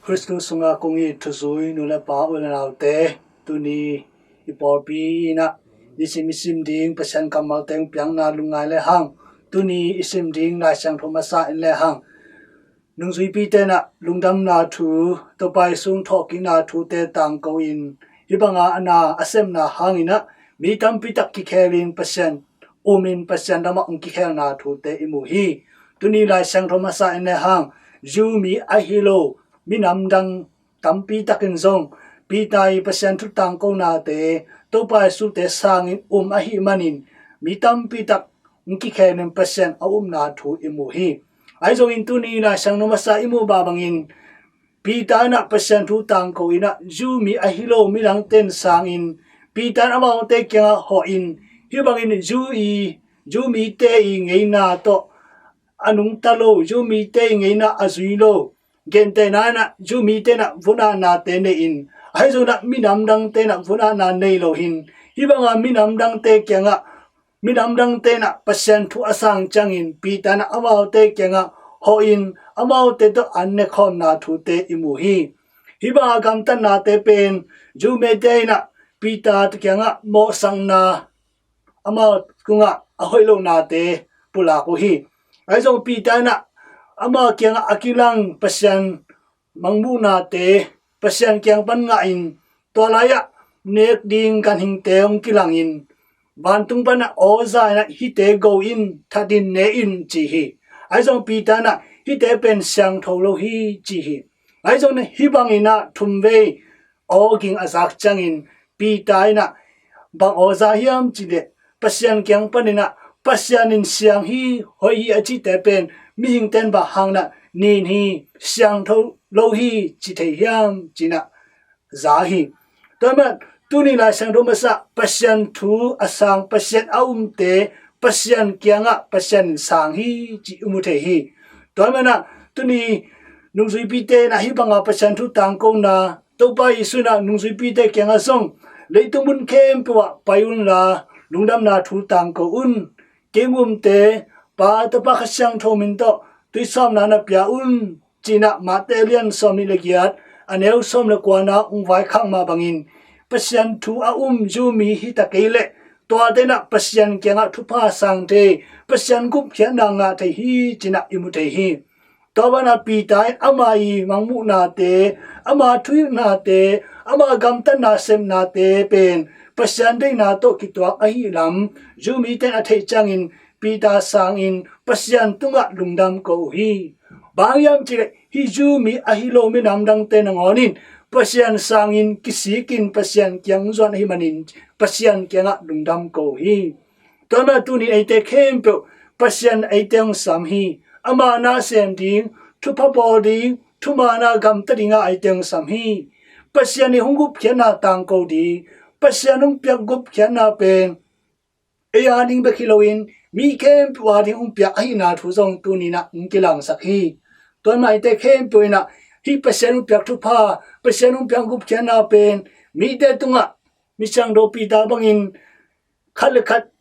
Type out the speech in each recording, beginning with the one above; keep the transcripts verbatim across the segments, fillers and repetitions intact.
Khristu sungah kong it thuzui nu le pa, u le naute, tuni i pawlpi in ah nisim i sim ding Pasian kammalte hong piakna lungngai le hang, tuni i sim ding Lai Siangtho masa in le hang, nungzuipite in ah lungdamna thu, Topa Jesu hong thawhkikna thute tangko in, hih banga a na a sepna hangin ah mi tampi tak kikhelin Pasian umin Pasian lamah hong kikhelna thute i mu hi. Tuni Lai Siangtho masa in le hang, Jew mi ahi lo minam dang tampi takin zong Peter i Pasian thu tangkonate, Topa Jesu-te sangin um ahih manin, mi tampi tak hong kikhelin Pasian a upna thu i mu hi. Ahi zongin tuni Lai Siangtho masa i muh mah bangin, Peter in ah Pasian thu tangko in ah Jew mi ahi lo midangte in sangin, Peter in amaute kiangah hawhin, hih bangin Jew i, Jew mite i ngeina tawh a nungta lo, Jew mite i ngeina a zui lo, gentehna in ah Jew mite in ah vun-atnate nei in, ahi zongin ah minam dangte in ah vun-atna nei lo hi. Hih banga minam dangte kiangah, minam dangte in ah Pasian thu a sang ciangin Peter in ah amaute kiangah hawhin, amaute tawh an nekhawmna thute i mu hi. Hih banga gamtatnate pen Jew mite in ah Peter kiangah mawhsakna, amau tungah a hoih lohnate pulak uh hi. Ahi zong Peter in ah ama kiangah a kilang Pasian mangmuhnate Pasian kiang pan ngahin, tua lai-ah nek ding ganhingte hong kilangin, vantung panah aw za in ah hihte go in, that in, ne in ci hi. Ahi zong Peter in ah hihte pen siangtho lo hi ci hi. Ahi zong hih bangin ah thumvei aw ging a zak ciangin Peter in ah bang aw za hiam cih leh, Pasian kiang panin ah Pasian in siang hi, hoih hi a cihte pen mihingte in bang hang in ah nin hi, siangtho lo hi ci thei hiam ci-in ah za hi. Tua ahih manin tuni Lai Siangtho masa, Pasian thu a sang, Pasian a umte Pasian kiangah Pasian in sang hi cih i mu thei hi. Tua ahih manin ah tuni nungzuipite in ah hih banga Pasian thu tangkona, Topa Jesu in ah nungzuipite kiangah zong, leitung mun khempeuh ah pai unla lungdamna thu tangko un. Kei hong umte, Pa, Tapa, Kha Siangtho min tawh tuisawpna na pia un ci-in ah Mate lian sawmnih le giat, a neu sawm le kuana hong vaikhak mah bangin, Pasian thu a um Jew mi hi ta kei leh, tuate in ah Pasian kiangah thupha sang thei, Pasian gupkhiatna ngah thei hi ci-in ah i mu thei hi. Tua banah Peter in ama i mangmuhnate, ama thuhilhnate, ama gamtatna sepnate pen Pasian deihna tawh kituak ahih lam Jew mite in a theih ciangin, Peter sangin Pasian tungah lungdam ko uh hi. Bang hang hiam cih leh, hih Jew mi ahi lo minam dangte nangawn in Pasian sangin kisikin Pasian kiang zuan ahih manin Pasian kiangah lungdam ko uh hi. Tua ahih manin tuni eite khempeuh Pasian eite hong sam hi. Ama na sem ding, thupha bawl ding, thuman a gamta dingah eite hong sam hi. Pasian i hong gupkhiatna tangko ding, Pasian hong piak gupkhiatna pen ei a ding bek hi loin mi khempeuh a ding hong piak ahihna thu zong tuni-in ah hong kilangsak hi. Tua ahih manin eite khempeuh in ah hih Pasian hong piak thupha, Pasian hong piak gupkhiatna pen mite tungah, mi siangtho Peter bangin khat le khat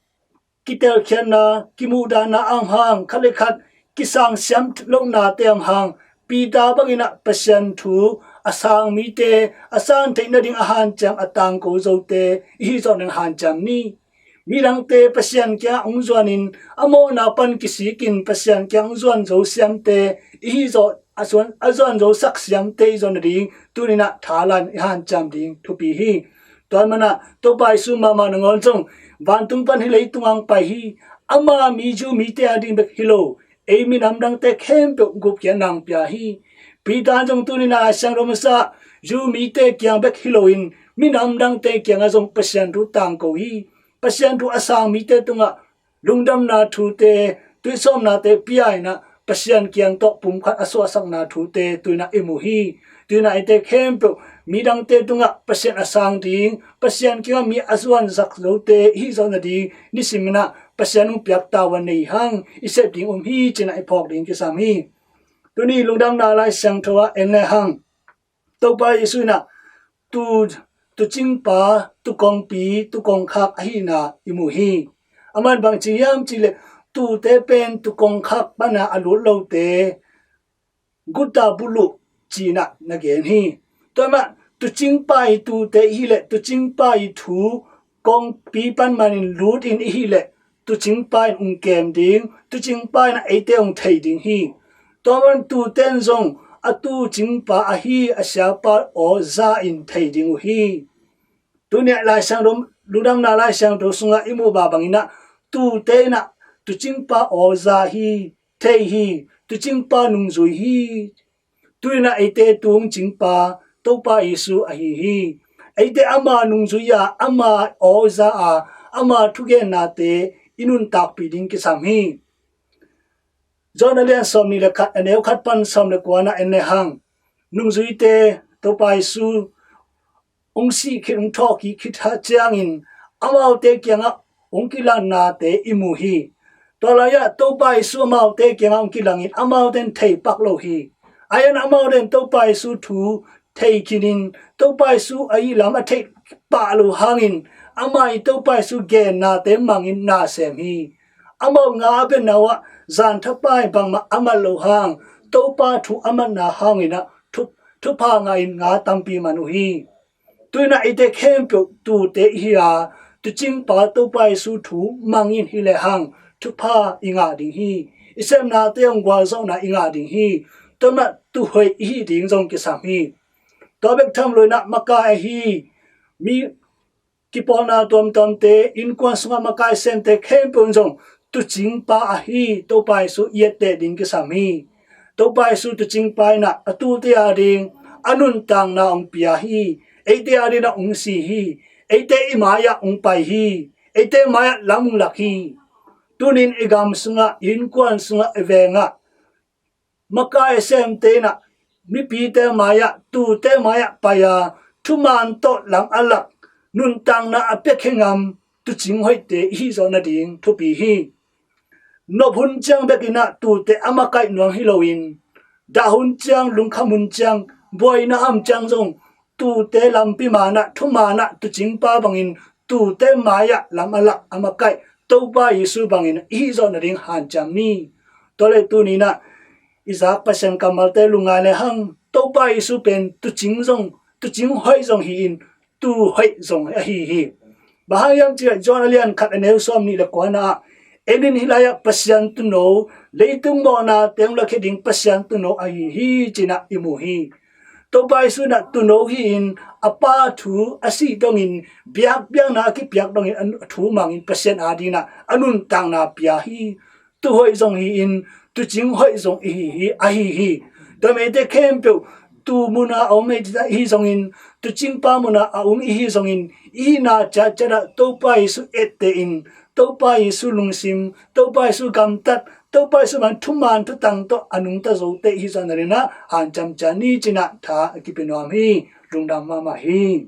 kitelkhiatna, kimuhdahna a om hang, khat le khat kisangsiam lohnate a om hang, Peter bangin ah Pasian thu a sang mite, a san theih nading a hanciam a tangko zote i hih zawh nading hanciam ni. Midangte Pasian kiangah hong zuanin a mawhna pan kisikin Pasian kiang hong zuan zo siamte i hih zawh, a zuan, a zuan zosak siamte i zawh nading tuni-in ah thalan i hanciam ding thupi hi. Tua ahih manin ah Topa Jesu mahmah nangawn zong vantung pan hih leitung ah hong pai hi. Ama mi Jew mite a ding bek hi lo, ei minam dangte khempeuh gupkhiatna hong pia hi. Peter in zong tuni-in ah a siangtho masa, Jew mite kiang bek hi loin minam dangte kiangah zong Pasian thu tangko hi. Pasian thu a sang mite tungah lungdamna thute, tuisawpnate pia in ah Pasian kiang tawh pumkhat a suahsakna thute tu-in ah i mu hi. Tu-in ah eite khempeuh midangte tungah Pasian a sang ding, Pasian kiangah mi a zuansak zote i hih zawh nading nisimin ah Pasian hong piak tavuan nei hang, i sep ding um hi ci-in ah i phawk ding kisam hi. Tuni lungdamna Lai Siangtho ah en le hang, Topa Jesu in ah tu, tuucingpa, tuukongpi, tuukongkhak ahihna i mu hi. Aman bang ci hiam cih leh, tuute pen tuukongkhak pana a lut lote, guta buluh, ci-in ah na gen hi. Tua mah tuucingpa i tuute i hih leh tuucingpa i thu kongpi pan manin lut in i hih leh tuucingpa in ung kem ding, tuucingpa in ah eite ung thei ding hi. Tua man tuute in zong a tuucingpa ahi a siapa aw za in thei ding uh hi. Tuni ah Lai Siangtho, Lungdamna Lai Siangtho sungah i muh mah bangin ah tuute in ah tuucingpa aw za hi, thei hi, tuucingpa nungzui hi. Tu-in ah eite tuucingpa Topa Jesu ahi hi. Eite ama nungzui a, ama aw za a, ama thugennate i nuntakpih ding kisam hi. John a lian sawmnih le khat, a neu khat pan sawm le kua-na en le hang, nungzuite Topa Jesu ung sih khit, ung thawhkik khit ciangin amaute kiangah ung kilangte i mu hi. Tua lai-ah Topa Jesu amaute kiangah ung kilangin amaute in thei pak lo hi. Ahi zongin amaute in Topa Jesu thu thei khinin Topa Jesu ahih lam a theih pah lo hangin ama i Topa Jesu gennate mangin na sem hi. Amau nga a biana uh ah zan thapai bangmah a mat lo hang Topa thu a matna hangin ah thu, thupha ngahin nga tampi man uh hi. Tu-in ah eite khempeuh tuute i hi a, tuucingpa Topa Jesu thu mangin hi le hang thupha i ngah ding hi. I sepnate hong gualzawhna i ngah ding hi. Tua mah tuuhoih i hih ding zong kisam hi. Tua bek tham loin ah makai ahi mi kipawlna tuamtuamte, innkuan sungah makai semte khempeuh in zong tuucingpa ahi Topa Jesu i etteh ding kisam hi. Topa Jesu tuucingpa in ah a tuute a ding a nuntakna hong pia hi. Eite a ding ah hong si hi. Eite i mai-ah hong pai hi. Eite mai-ah lam hong lak hi. Tunin i gam sungah, i innkuan sungah, i vengah makai semte in ah mipite mai-ah, tuute mai-ah pai a, thuman tawh lam a lak, nuntakna a pia khe ngam tuucing hoihte i hih zawh nading thupi hi. Nop hun ciang bekin ah tuute a makaih nuam hi loin, dah hun ciang, lungkham hun ciang, buaina a om ciang zong tuute lampi man ah, thuman ah tuucingpa bangin tuute mai-ah lam a lak, a makaih Topa Jesu bangin i hih zawh nading hanciam ni. Tua leh tuni-in ah i zak Pasian kammalte lungngai le hang, Topa Jesu pen tuucing zong, tuucing hoih zong hi-in tuuhoih zong ahi hi. Bang hang hiam cih leh John a lian khat, a neu sawmnih le kua-na ah, en in, hih lai-ah Pasian tuuno, leitung mawhnate hong lakhia ding Pasian tuuno ahi hi ci-in ah i mu hi. Topa Jesu in ah tuuno hi-in a Pa thu a sih dongin biakpiakna a kipiak dongin a thu mangin Pasian a dingin ah a nuntakna pia hi. Tuuhoih zong hi-in tuucing hoih zong i hi hi, ahi hi. Tua mah eite khempeuh tuu mun a a om i hi zongin, tuucingpa mun a a om i hi zongin, i hihna ciatciat ah Topa Jesu etteh in, Topa Jesu lungsim, Topa Jesu gamtat, Topa Jesu bang thuman thutang tawh a nungta zote i hih zawh nadingin ah hanciam ciat ni ci-in ah tha a kipia nuam hi. Lungdam mahmah hi.